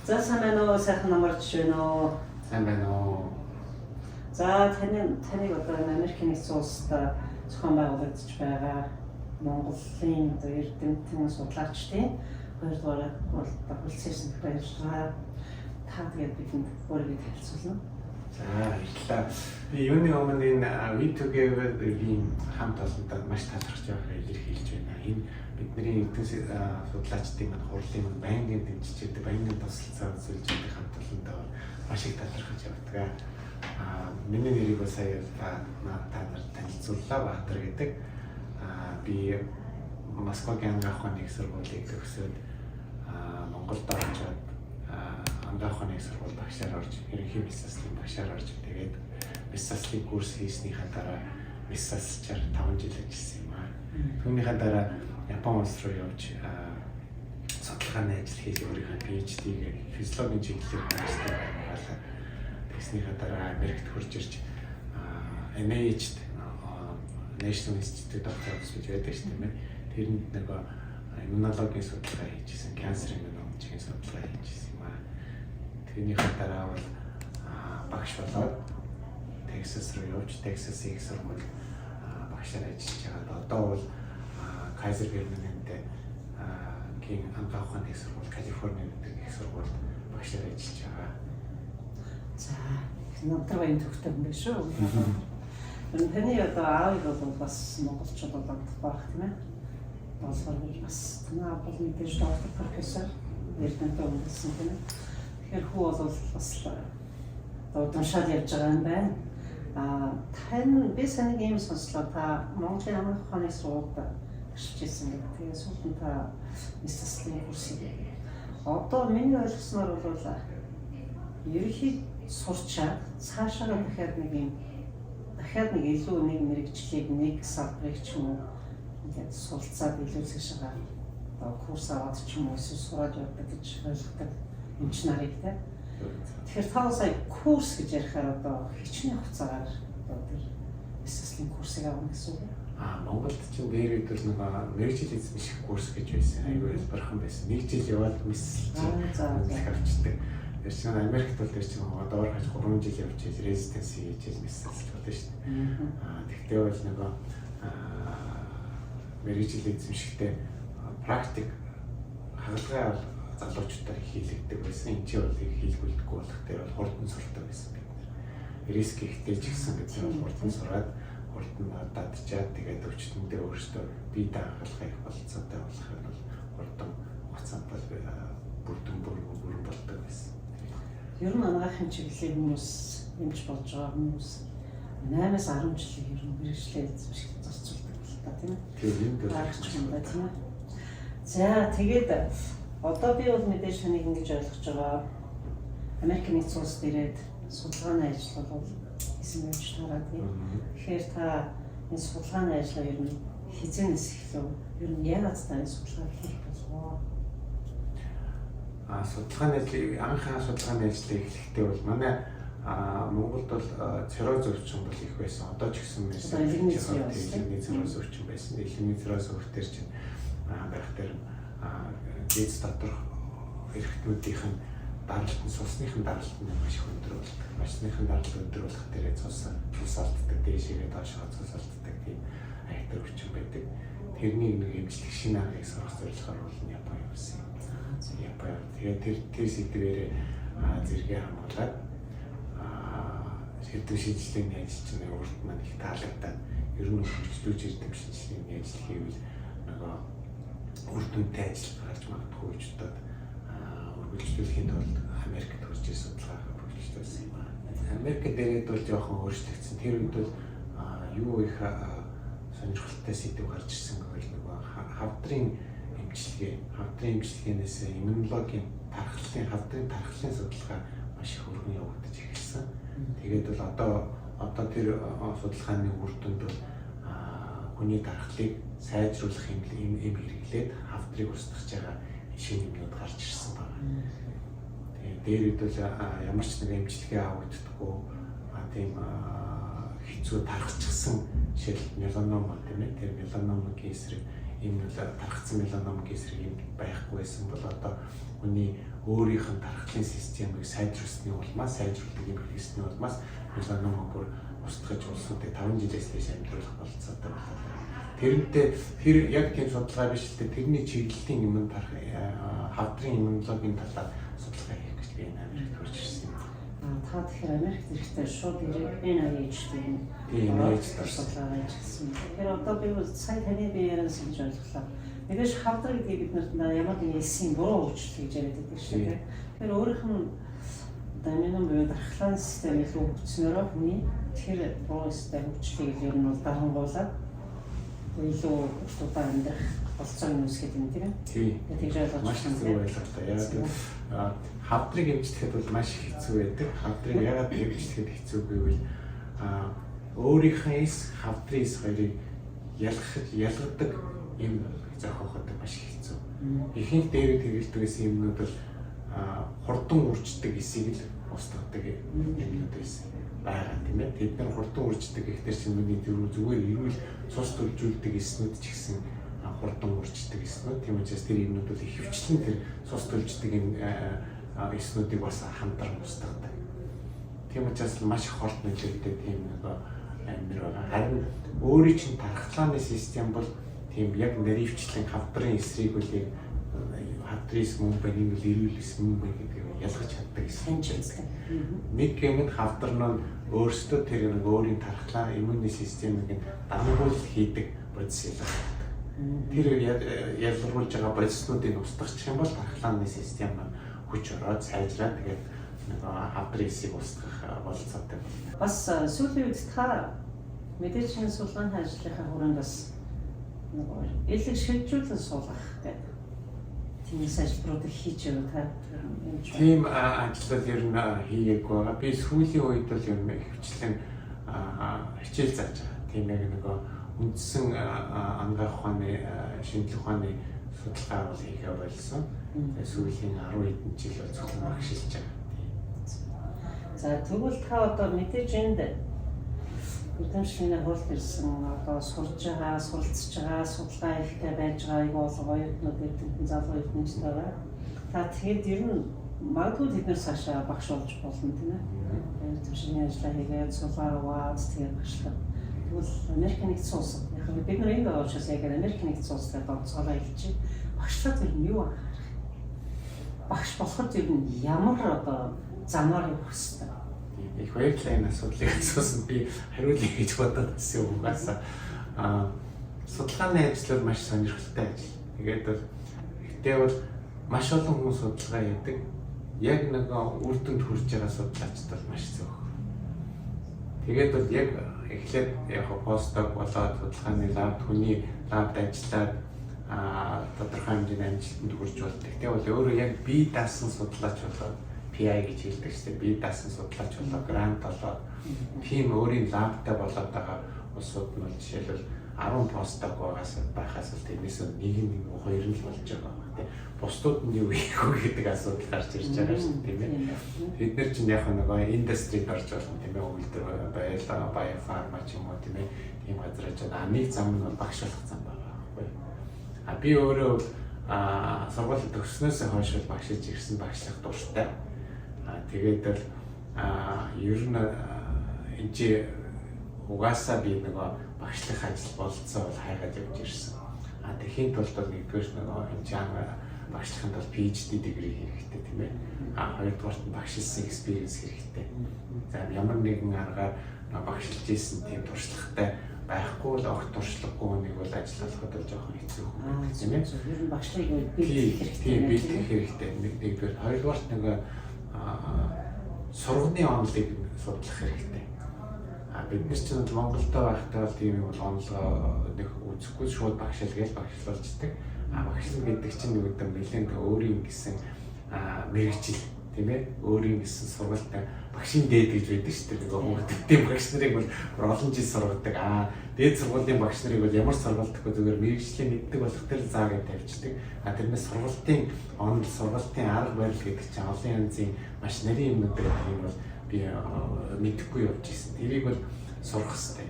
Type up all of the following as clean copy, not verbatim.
За, сайн байна уу? Сайхан намарч байна уу? Сайн байна уу? За, таныг одоо энэ Америкийн нэгдсэн улсад зохион байгуулагдаж байгаа Монголын одоо эрдэмтэн судлаачдын 2 дугаар хуралдаа хүрэлцээрсэн баярлалаа. Та тэгээд бидэнд өөрийгөө танилцуулна. За, баярлалаа. Би юуны өмнө энэ V2G-ийн хамт олондоо маш талархаж байгааг илэрхийлж байна. Энэ бидний эрдэм судлаачдын маань хурлын маань байнгын дэмжиж байдаг, байнгын тусалцаа үзүүлж байдаг хамт олондоо маш их талархаж явдаг. Миний нэрийг бол сая та нар танилцууллаа, Баатар гэдэг. Би Москвагийн анагаах ухааны их сургуулийг төгсөөд Монголд орчоод анагаах ухааны их сургууль багшаар орж, ерөнхий мэс заслын багшаар орж, тэгээд мэс заслын курс хийснийхаа дараа мэс засчаар 5 жил ажилласан юм аа. Түүнийхээ дараа Япон улс руу явж судалгааны ажил хийж, өөрийнхөө PhD-г физиологийн чиглэлээр хамжтай байгуулаад, тэгснийхээ дараа Америкт хурж ирж NIH-д, National Institute of Health гэж байдаг шүү дээ. Тэрэнд нөгөө иммунологийн судалгаа хийжсэн, cancer иммунологийн судалгаа хийжсэн юм аа. Тэрнийхээ дараа бол багш болоод Texas руу явж, Texas их сургуульд багшаар ажиллаж байгаад, одоо бол Kaiser Permanente гийн анагаах ухааны их сургууль, Калифорни гэдэг их сургуульд багшаар ажиллаж байгаа. За, намтар баян төвтэй хүн биш үү? Таны одоо аавыг бол бас монголчууд болоод байх, тийм ээ? Болохоор гэж бас танай аав бол мэдээж доктор, профессор, эрдэмтэн байсан, тийм ээ. Тэгэхээр хүү бол бас одоо удамшаад явж байгаа юм байна. А тань би сайн нэг юм сонслоо. Та Монголын анагаах ухааны сургуульд багшилж ирсэн гэдэг. Тэгээ сүүлд нь та мэс заслын курсыг. Одоо миний ойлгосноор бол ерөнхий сурчаад цаашаа дахиад нэг юм, дахиад нэг илүү нэг мэргэжлийг, нэг салбарыг ч юм уу ингээд суралцаад илүү цаашаа одоо курс аваад ч юм уу эсвэл сураад явдаг гэж ойлгодог эмч нарыг те. Тэгэхээр та сая курс гэж ярихаар одоо хичнээн хугацаагаар одоо тэр мэс заслын курсыг авна гэсэн үг. Монголд ч дээр үед бол нөгөө мэргэжил эзэмших курс гэж байсан. Айгүй хялбархан байсан. Нэг жил яваад мэс авчдаг. Тэр чинь Америкт бол тэр чинь доор хаяж 3 жил явж residency хийж мэс заслах болно шүү дээ. Тэгтээ бол нөгөө мэргэжил эзэмшихтэй практик хагалгаа залуучуудаар хийлэгдэг байсан. Энд чинь бол хийлгүүлдэггүй болох дээр бол хурдан сурдаг байсан бид нар. Риск ихтэй ч гэсэн бид нар хурдан сураад, хурдан дадчаад, тэгээд өвчтөндөө өөрсдөө бие даахалгаа их бололцоотой болохоор бол хурдан хугацаанд бол бүрдэн бүрэн бүрэн болдог байсан. Ер нь анагаахын чиглэлийн хүмүүс, эмч болж байгаа хүмүүс 8-аас 10 жилийн ер нь мэргэжлээ эзэмших зарцуулдаг л та, тийм ээ. Тийм, энд бол Аргач юм да, тийм ээ. За, тэгээд одоо би бол мэдээж таныг ингэж ойлгож байгаа. Америк нэгдсэн улсад ирээд судалгааны ажил бол хийсэн байж таараа, тийм. Тэгэхээр та энэ судалгааны ажлаа ер нь хэзээнээс эхлэв? Ер нь яагаад та энэ судалгааг хийх болов? Судалгааны ажил, анх судалгааны ажлыг эхлэхдээ бол манай Монголд бол цирроз өвчин бол их байсан. Одоо ч гэсэн байсан. Элэгний цирроз. Элэгний цирроз өвчин байсан. Элэгний цирроз өвтөр чинь байх дээр гез доторх эрхтнүүдийнх нь даралт нь, цусных нь даралт нь маш их өндөр болдог. Машных нь даралт өндөр болох дээрээ цус цус алддаг, дээшээгээ доошоо цус алддаг тийм аюултай өвчин байдаг. Тэрнийг нэг эмчлэх шинэ аргыг сурах зорилгоор бол Япон явсан. Япон. Тэгээд тэр сэдвээрээ зэрэгээ хамгаалаад, эрдэм шинжилгээний ажил чинь урд маань их таалагдаад, ер нь өргөжлүүлж эрдэм шинжилгээний ажил хийвэл нөгөө үр дүнтэй ажил гарч магадгүй гэж бодоод үргэлжлүүлэхийн тулд Америкт хурж судалгаа үргэлжлүүлсэн юм аа. Америкт дээрээд бол жоохон өөрчлөгдсөн. Тэр үед бол юу их сонирхолтой сэдэв гарч ирсэн гэвэл нөгөө хавдрын эмчилгээ, хавдрын эмчилгээнээс иммунологийн тархлын, хавдрын тархлын судалгаа маш их өргөн явагдаж эхэлсэн. Тэгээд бол одоо тэр судалгааны үр дүнд бол хүний тархлыг сайжруулах юм хэрэглээд хавдрыг устгах байгаа шинэ юмнууд гарч ирсэн байна. Тэгээд дээр үед бол ямар ч нэг эмчилгээ авагддаггүй, тийм хэцүү тархчихсан, жишээл меланома, тийм ээ, тэр меланомагийн эсрэг Энэ бол тархацсан меланом эсрэг юм байхгүй байсан бол одоо хүний өөрийнх нь тархлын системийг сайжруулсны улмаас, сайжруулдаг юм хэрэглэсний улмаас меланом бүр устгаж улсуудыг 5 жилээс дээш амьдруулах бололцоотой болоо. Тэрнтэй тэр яг тийм судалгаа биш л дээ, тэрний чиглэлийн юм тарх хавдрын иммунологийн талаар судалгаа хийх гэж би энэ Америкт хүрч ирсэн юм. Та тэгэхээр Америкт ирэхдээ шууд NIH-д Тийм, NIH-д судалгаа хийсэн. Тэгэхээр одоо би бол сая таны би ярианаас ингэж ойлголоо. Мэдээж хавдар гэдгийг бид нарт ямар нэгэн эсийн буруу хөгжил гэж яриад байдаг шүү дээ. Тэгэхээр өөрийнх нь одоо аминон буюу дархлааны систем илүү хөгжснөөрөө хүний тэр буруу систем хөгжлийг ер нь бол дарангуулаад илүү удаан амьдрах болцоог нь үүсгэх юм, тийм ээ. Тийм. Тэгж ойлгож Маш байна. зөв ойлголоо. Яг хавдрыг эмчлэхэд бол маш их хэцүү байдаг. Хавдрыг яагаад эмчлэхэд хэцүү гэвэл өөрийнх нь эс, хавдрын эс хоёрыг ялгах ялгадаг юм зохиоход маш их хэцүү. Ихэнх дээрээ тэргэлдэг гэсэн юмнууд бол хурдан үрждэг эсийг л устгадаг юмнууд байсан байгаа, тийм ээ. Тэд нар хурдан үрждэг гэхтэр чинь миний зүгээр эрүүл цус төлжүүлдэг эснүүд ч гэсэн хурдан үрждэг эснүүд. Тийм учраас тэр юмнууд бол ихэвчлэн тэр цус төлждөг юм эснүүдийг бас хамтран устгадаг. Тийм учраас маш их хорт нөлөөтэй тийм нэг амир байгаа. Харин өөрийн чинь тархлааны систем бол тийм яг наривчлан хавдрын эсрийг бол яг хавдрын эс мөн байна, энэ бол эрүүл эс мөн байна гэдгийг ялгаж чаддаг эс. Таньж үздэг. Нэг юм нь хавдар нь өөрсдөө тэр нэг өөрийн тархлаа иммунный системийг нь дангуул хийдэг бодис ялгадаг. Тэр ялгаруулж байгаа бодиснуудыг устгах юм бол тархлааны систем маань хүч ороод сайжраад тэгээд нэг хавдрын эсийг устгах бололцоотой болно. Бас сүүлийн үед та мэдээж энэ судалгааны ажлынхаа хүрээнд бас нэг элэг шилжүүлэн суулгах гэдэг тийм ажлуудыг хийж яваа та. Тийм ажлууд ер нь хийгээгүй байгаа. Би сүүлийн үед бол ер нь ихэвчлэн хичээл зааж байгаа. Тийм яг нөгөө үндсэн анагаах ухааны, шинжлэх ухааны судалгаа бол хийхээ болсон. Тэгээ сүүлийн 10 хэдэн жил бол зөвхөн багшилж байгаа. За, тэгвэл та одоо мэдээж энд эрдэмтдийн хуралд ирсэн, одоо сурж байгаа, суралцж байгаа, судалгаа хийхдээ байж байгаа айгүй олон оюутнууд, эрдэмтэн залуу эрдэмтд байгаа. Та тэгэд ер нь магадгүй тэд нар цаашаа багш болж болно, тийм ээ. Эрдэмтдийн ажлаа хийгээд, судалгаа аваад тэгээд багшлах. Тэгвэл Америк нэгдсэн улс, яг бид нар энд байгаа учраас яг Америк нэгдсэн улстай онцгойлоо хэлж, багшлаад ер нь юу анхаарах? Багш болоход ер нь ямар одоо замаар явах хэвээр? Их баярлалаа энэ асуудлыг асуусан. Би хариулъя гэж бодоод байсан юм угаасаа. Судалгааны ажил бол маш сонирхолтой ажил. Тэгээд бол гэтээ бол маш олон хүн судалгаа хийдэг. Яг нэг үр дүнд хүрж байгаа судлаачид бол маш цөөх. Тэгээд бол яг эхлээд яг postdoc болоод судалгааны lab, хүний lab д ажиллаад тодорхой хэмжээний амжилтанд хүрч болдог. Гэтэ бол өөрөө яг бие даасан судлаач болоод, PI гэж хэлдэг шүү дээ. Бие даасан судлаач болоо, грант болоод тийм өөрийн lab тай болоод байгаа улсууд нь бол жишээлбэл 10 postdoc байгаас байхаас л тэрнээс нэг нь нэг хоёр нь л болж байгаа байх, тийм. Бусдууд нь юу хийх вэ гэдэг асуудал гарч ирж байгаа шүү дээ, тийм ээ. Тэд нар чинь яг нөгөө industry д орж болно, тийм ээ, үйлдвэр байла, biopharma ч юм уу, тийм ээ. Тийм газар очиод нэг зам нь бол багш болох зам байгаа байхгүй. Би өөрөө бол сургууль төгснөөс хойш бол багшиж ирсэн, багшлах дуртай. Тэгээд л ер нь энэ чи угаасаа би нөгөө багшлах ажил бололцоо бол хайгаад явж ирсэн. Тэгэхийн тулд бол нэгдүгээр нөгөө энэ чинь багшлахын тулд PhD degree хэрэгтэй, тийм ээ. Хоёрдугаарт нь багшилсан experience хэрэгтэй. За, ямар нэгэн аргаар багшилж исэн тийм туршлагатай байхгүй бол, огт туршлагагүй хүнийг бол ажил олоход бол жоохон хэцүү хүн байдаг, тийм ээ. Ер нь багшлыг бэлтгэх хэрэгтэй. Тийм, бэлтгэх хэрэгтэй. Нэгдүгээр, хоёрдугаарт нөгөө сурганы онолыг судлах хэрэгтэй. Бид нар чинь Монголд байхдаа бол тийм юм бол онолгоо нэг үзэхгүй шууд багшил гэж багшлуулждаг. Багшлал гэдэг чинь нэг үдэ нэлээд өөрийн гэсэн мэргэжил, тийм ээ, өөрийн гэсэн сургалтай багшийн дээд гэж байдаг шүү дээ. Нөгөө хүүхдүүдийн багш нарыг бол олон жил сургадаг. Дээд сургуулийн багш нарыг бол ямар сургалдаггүй, зүгээр мэргэжлийн мэддэг болох тэр заа гэж тавьчихдаг. Тэрнээс сургалтын онол, сургалтын арга барил гэдэг чинь олон янзын маш нарийн юмнууд байдаг юм бол би мэдэхгүй явж ирсэн. Тэрийг бол сурах хэрэгтэй.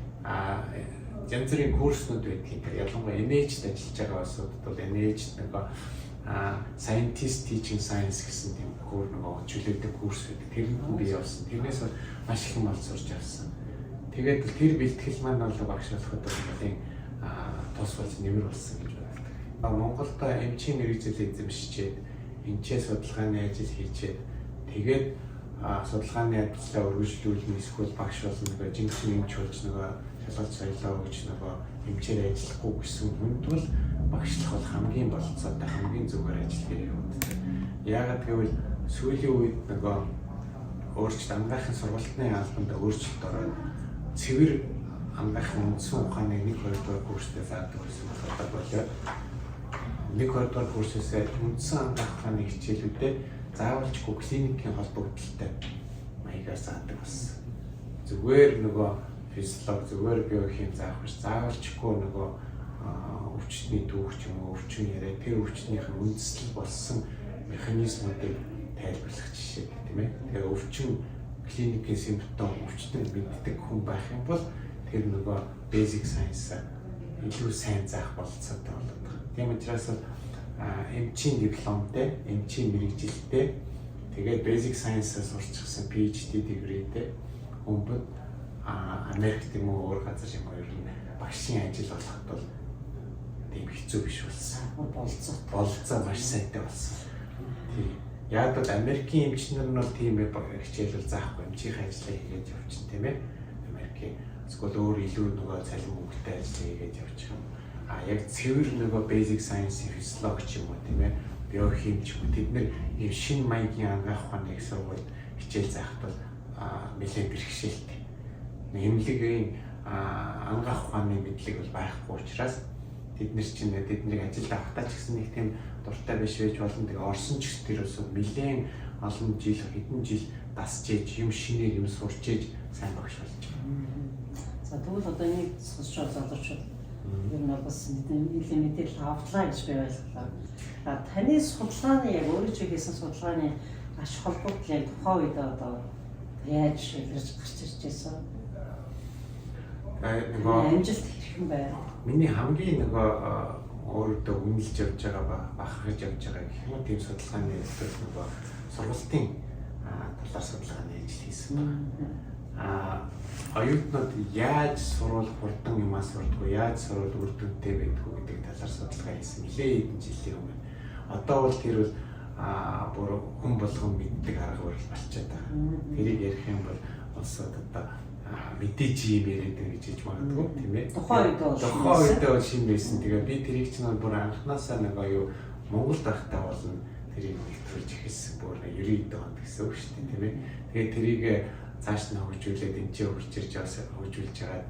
Янз бүрийн курснууд байдгийг, тэр ялангуяа NIH-д ажиллаж байгаа улсуудад бол NIH нөгөө scientist teaching science гэсэн тийм курс, нөгөө чөлөөтэй курс байдаг. Тэрэнд нь би явсан. Тэрнээс бол маш их юм бол сурч авсан. Тэгээд тэр бэлтгэл маань бол багш болоход бол тус болж нэмэр болсон гэж боддог. Монголд эмчийн мэргэжил эзэмшчихэд, эмчээ судалгааны ажил хийчээд, тэгээд судалгааны ажлаа үргэлжлүүлнэ, эсвэл багш болно, нөгөө жинхэнэ эмч болж нөгөө шалгалт соёлоо өгч нөгөө эмчээр ажиллахгүй гэсэн хүнд бол багшлах бол хамгийн бололцоотой, хамгийн зүгээр ажил гэж боддог. Яагаад гэвэл сүүлийн үед нөгөө өөрчлөлт, анагаахын сургалтын албанд өөрчлөлт ороод, цэвэр анагаахын үндсэн ухааны 1 2 дугаар курстэй заадаг байсан бол одоо болоод 1 2 дугаар курсээсээ үндсэн анагаах ухааны хичээлүүдээ заавалчгүй клиникийн холбогдлолтой маягаар заадаг болсон. Зүгээр нөгөө физиолог, зүгээр биохим заах биш, заавалчгүй нөгөө өвчтний түүх ч юм уу, өвчин яриа, тэр өвчтнийх нь үндэслэл болсон механизмуудыг тайлбарлах жишээ, тийм ээ. Тэгээ өвчин, клиникийн симптом, өвчтөнд мэддэг хүн байх юм бол тэр нөгөө basic science илүү сайн заах бололцоотой болоод байгаа. Тийм учраас эмчийн дипломтой, эмчийн мэргэжилтэй, тэгээд basic science-аас сурчихсан PhD degree-тэй хүмүүд Америкт юм уу, өөр газар юм уу, ер нь багшийн ажил болоход бол тийм хэцүү биш болсон. Бололцоотой. Бололцоо маш сайтай болсон. Тийм. Яг бол Америкийн эмч нар нь бол тийм хичээлэл заахгүй, эмчийн ажлаа хийгээд явчихна, тийм ээ. Америкийн эсвэл өөр илүү нөгөө цалин мөнгөтэй ажлаа хийгээд явчих юм. А яг цэвэр нөгөө basic science, физиологи ч юм уу, тийм ээ, биохим ч юм уу, тэд нар ийм шинэ маягийн анагаах ухааны сургуульд хичээл заахад бол нэлээд бэрхшээлтэй. Эмнэлгийн анагаах ухааны мэдлэг бол байхгүй учраас тэд нар чинь тэднийг ажилд авахдаа ч гэсэн нэг тийм дуртай биш байж болно. Тэгээ орсон ч гэсэн тэр бас нэлээд олон жил, хэдэн жил дасж ээж, юм шинээр юм сурч ээж сайн багш болж байгаа. За, тэгвэл одоо энийг сонсч байгаа залуучууд ер нь бол бас нэлээд мэдээлэл авлаа гэж би ойлголоо. А таны судалгааны, яг өөрөө чи хийсэн судалгааны ач холбогдол яг тухайн үед одоо яаж илэрч гарч ирж байсан? Нөгөө амжилт хэрхэн байв? Миний хамгийн нөгөө өөртөө үнэлж явж байгаа, бахархаж явж байгаа гэх юм уу, тийм судалгааны зүйл нөгөө сургалтын талаар судалгааны ажил хийсэн байна. Оюутнууд яаж сурвал хурдан юмаа сурдаггүй, яаж сурвал үр дүнтэй байдгүй гэдэг талаар судалгаа хийсэн нэлээд хэдэн жилийн өмнө. Одоо бол тэр бол бүр хүн болгон мэддэг арга барил болчиход байгаа. Тэрийг ярих юм бол улсууд одоо мэдээж юм яриад байна гэж хэлж магадгүй, тийм ээ. Тухайн үед бол Тухайн үед бол шинэ байсан. Тэгээ би тэрийг чинь бүр анханасаа нөгөө юу, Монголд байхдаа болно, тэрийг нэвтрүүлж эхэлсэн, бүр 90 онд гэсэн үг шүү дээ, тийм ээ. Тэгээ тэрийг цааш нь хөгжүүлээд энэ ч хурж ирж бас хөгжүүлж хагаад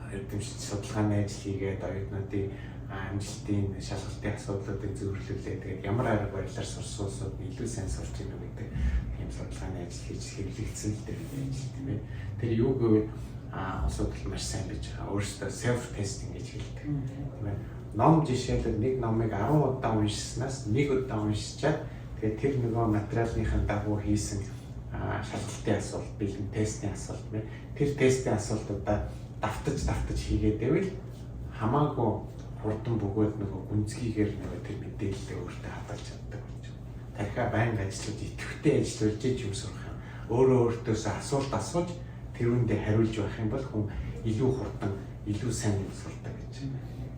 эрдэмшил судалгааны ажил хийгээд, оюутнуудын амжилтын шалгалтын асуудлуудыг зөвөрлүүлээд, тэгээд ямар арга барилаар сурсан улсууд нь илүү сайн сурч байна гэдэг тийм судалгааны ажил хийж хэвлэгдсэн л дээ ажил, тийм ээ. Тэр юу гэвэл улсууд бол маш сайн байж байгаа. Өөрсдөө self testing гэж хэлдэг. Тийм ээ. Ном, жишээлбэл, нэг номыг 10 удаа уншсанаас нэг удаа уншичаад, тэгээд тэр нөгөө материалныхаа дагуу хийсэн шалгалтын асуулт, бэлэн тестийн асуулт мэ. Тэр тестийн асуултуудаа давтаж давтаж хийгээд байвал хамаагүй хурдан бөгөөд нөгөө гүнзгийгээр нөгөө тэр мэдээлэлээ өөртөө хадгалж чаддаг болж байна. Тархиа байнга ажиллаж, идэвхтэй ажиллуулж юм сурах юм. Өөрөө өөртөөсөө асуулт асууж, тэрүүндээ хариулж байх юм бол хүн илүү хурдан, илүү сайн юм сурдаг гэж.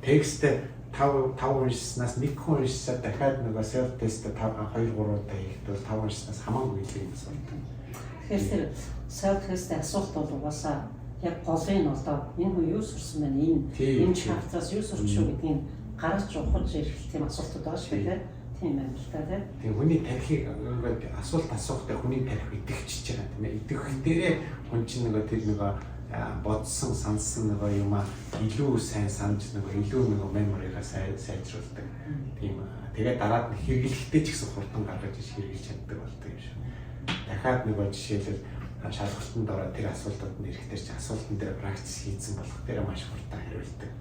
Текстээ 5 5 уншсанаас нэг хүн уншсаа дахиад нөгөө self test 5 2 3 удаа хийхэд бол 5 уншсанаас хамаагүй илүү юм сурдаг. Тэгэхээр тэр self test асуулт бол угаасаа яг голын нь одоо энэ хүн юу сурсан байна, энэ chapter-аас юу сурч шүү гэдгийг гаргаж ухаж ирэх тийм асуултууд байгаа шүү дээ. Тийм байна л та, тийм. Тийм, хүний тархийг ингээд асуулт асуухтай хүний тархи идэвхжиж байгаа, тийм ээ. Идэвх дээрээ хүн чинь нөгөө тэр нөгөө бодсон, сансан нөгөө юм а илүү сайн санаж, нөгөө илүү нөгөө memory-га сайн сайжруулдаг. Тийм. Тэгээд дараад нь хэрэглэхдээ ч гэсэн хурдан гаргаж иж хэрэглэж чаддаг болдог юм шиг. Дахиад нөгөө жишээлбэл шалгалтанд ороод тэр асуултууд нь ирэхдээ чи асуултан дээр practice хийсэн болох дээр маш хурдан хариулдаг.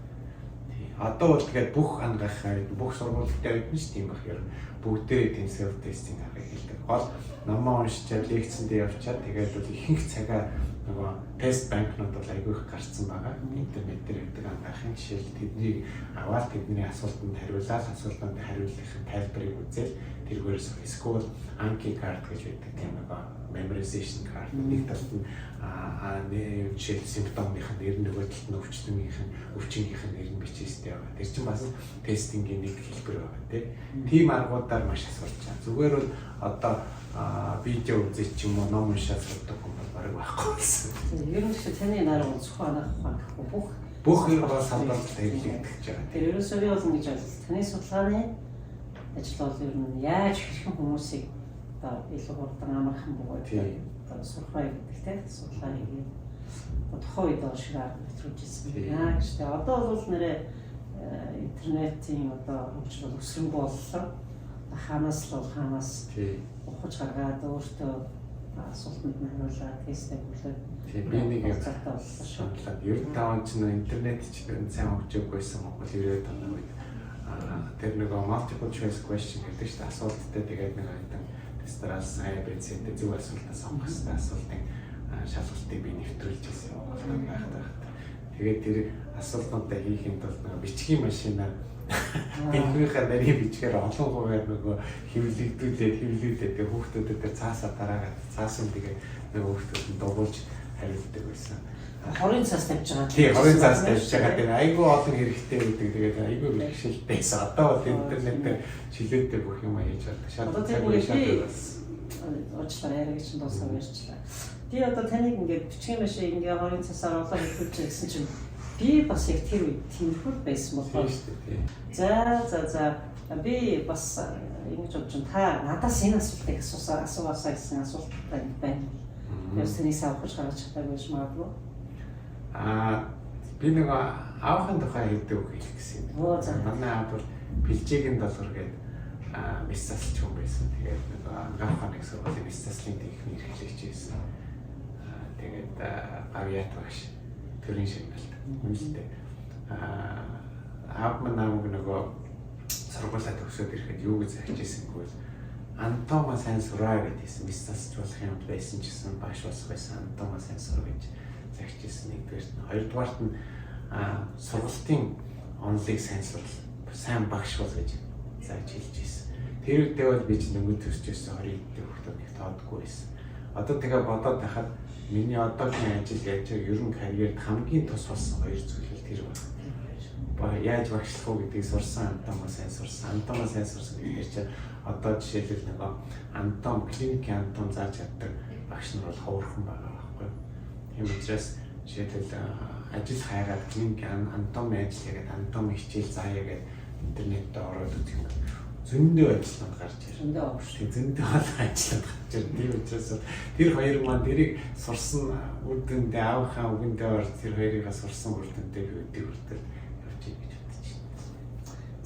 Тийм. Одоо бол тэгээд бүх анагаахын оюутан, бүх сургуулиудын оюутан ч тийм байх юм. Бүгдээрээ тийм self testing аргыг хэлдэг. Гол номоо уншичаад, лекцэндээ явчаад, тэгээд бол ихэнх цагаа Нөгөө тест банкнууд бол айгүй их гарцсан байгаа. Интернет дээр байдаг ангаахын жишээл тэднийг аваад, тэдний асуултанд хариулаад, асуултанд хариулахын тайлбарыг үзээл тэргээр эсвэл Anki card гэж байдаг, тийм нөгөө memorization card, нэг талд нь жишээл симптомных нь нэр, нөгөө талд нь өвчнгийнх нь нэр нь бичээстэй байгаа. Тэр чинь бас testing ийн нэг хэлбэр байгаа, тийм. Тийм аргуудаар маш асуулж байгаа. Зүгээр бол одоо видео үзэж ч юм уу, ном уншаад сурдаг хүн бол бараг байхгүй байсан. Ер нь ч таны нарга бол зөвхөн анагаах ухаан гэхгүй, бүх бүх ер бол салбарт хэрэглэгдэж байгаа. Тэр ерөөсөө би бол ингэж ойлголт. Таны судалгааны ажил бол ер нь яаж хэрхэн хүмүүсийг одоо илүү хурдан, амархан бөгөөд одоо сурах вэ гэдэг, тийм, судалгаа хийгээд одоо тухайн үед бол шиг арга нэвтрүүлж ирсэн байна гэж. Тэгээ одоо бол нэрээ интернетийн одоо хөгжил бол өсрөнгөө боллоо. Хаанаас л бол хаанаас ухаж гаргаад өөртөө асуултанд нь хариулаад, тестээ хүлээд Тийм, би нэг юм боллоо шүү. Саналаа. 95 он ч нөө интернет ч сайн хөгжөөгүйсэн Монгол 90-ад оны үед тэр нөгөө multiple choice question гэдэг шүү дээ. Асуулттай, тэгээд нэг хэдэн тестраас A, B, C гэдэг зөв асуултаа сонгох хэрэгтэй асуултын шалгалтыг би нэвтрүүлж ирсэн Монголд байхдаа. Тэгээд тэр асуултуудаа хийхийн тулд нөгөө бичгийн машинаар энэхүүхээ нарийн бичгээр олон хувиар нөгөө хэвлэгдүүлээд хэвлүүлээд, тэгээ хүүхдүүдэд тэр цаасаа дараагаад, цаасан тэгээ нөгөө хүүхдүүд нь дугуулж хариулдаг байсан. Хорын цаас тавьж байгаа. Тий, хорын цаас тавьж байгаа. Тэр айгүй олон хэрэгтэй байдаг. Тэгээд айгүй бэрхшээлтэй байсан. Одоо бол интернет дээр чөлөөтэй бүх юм хийж чаддаг. Одоо Шат тэр цаг үе үе би шат бас. уучлаарай, яриаг чинь дуусаа ярьчлаа. Би одоо таныг ингээд бичгийн машин ингээд хорын цасаар олон хэвлүүлж гэсэн чинь би бас яг тэр үед тиймэрхүү байсан Тийм болохоор шүү дээ. Тий. За, би бас ингэж бодож байна. Та надаас энэ асуултыг асуусан асуугаасаа гэсэн асуулт байна. Би бас таныг авах гаргаж чадаагүй байж магадгүй. Би нөгөө аавын тухай хэлдэг үг хэлэх гэсэн юм. Оо, за. Манай аав бол Бэлжээгийн долгор гээд мэс засалч хүн байсан. Тэгээд нөгөө анагаах ухааны сургуулийн мэс заслын техникийн эрхлэгч байсан. Тэгээд гавьяат багш, төрийн шагналт үнэлтэй. Аав маань намайг нөгөө сургуулаа төгсөөд ирэхэд юу гэж захиж исэн гэвэл анатома сайн сураа гэдээсэн. Мэс засч болох юм байсан ч гэсэн, багш болох байсан, анатома сайн сур гэж захиж исэн нэгдүгээрт нь. Хоёрдугаарт нь сургалтын онолыг сайн сурал, сайн багш бол гэж зааж хэлж ирсэн. Тэр үедээ бол би ч нөнгө төсч ирсэн 20 эдтэй хүүхдүүд нэг тоодгүй байсан. Одоо тэгээ бодоод байхад миний одоогийн ажил яаж байгаа, ер нь карьерд хамгийн тус болсон хоёр зүйл л тэр байна. Яаж багшлах уу гэдгийг сурсан, анатома сайн сурсан, анатома сайн сурсан гэдгээр чинь одоо жишээлбэл нөгөө анатом, клиникийн анатом зааж чаддаг багш нар бол ховорхон байгаа байхгүй. Тийм учраас жишээлбэл ажил хайгаад клиникийн анатомын ажил хийгээд, анатоми хичээл заая гэдэг интернет дээр ороод үзэх юм бол зөндөө ажлууд гарч ирнэ. Зөндөө овш. Тэг зөндөө олон ажлууд гарч ирнэ. Тийм учраас тэр хоёр маань тэрийг сурсан үр дүндээ, аавынхаа үгэндээ орж, тэр хоёрыг сурсан үр дүндээ би өдийг хүртэл явж ийн гэж бодож байна.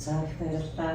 За, их баярлалаа.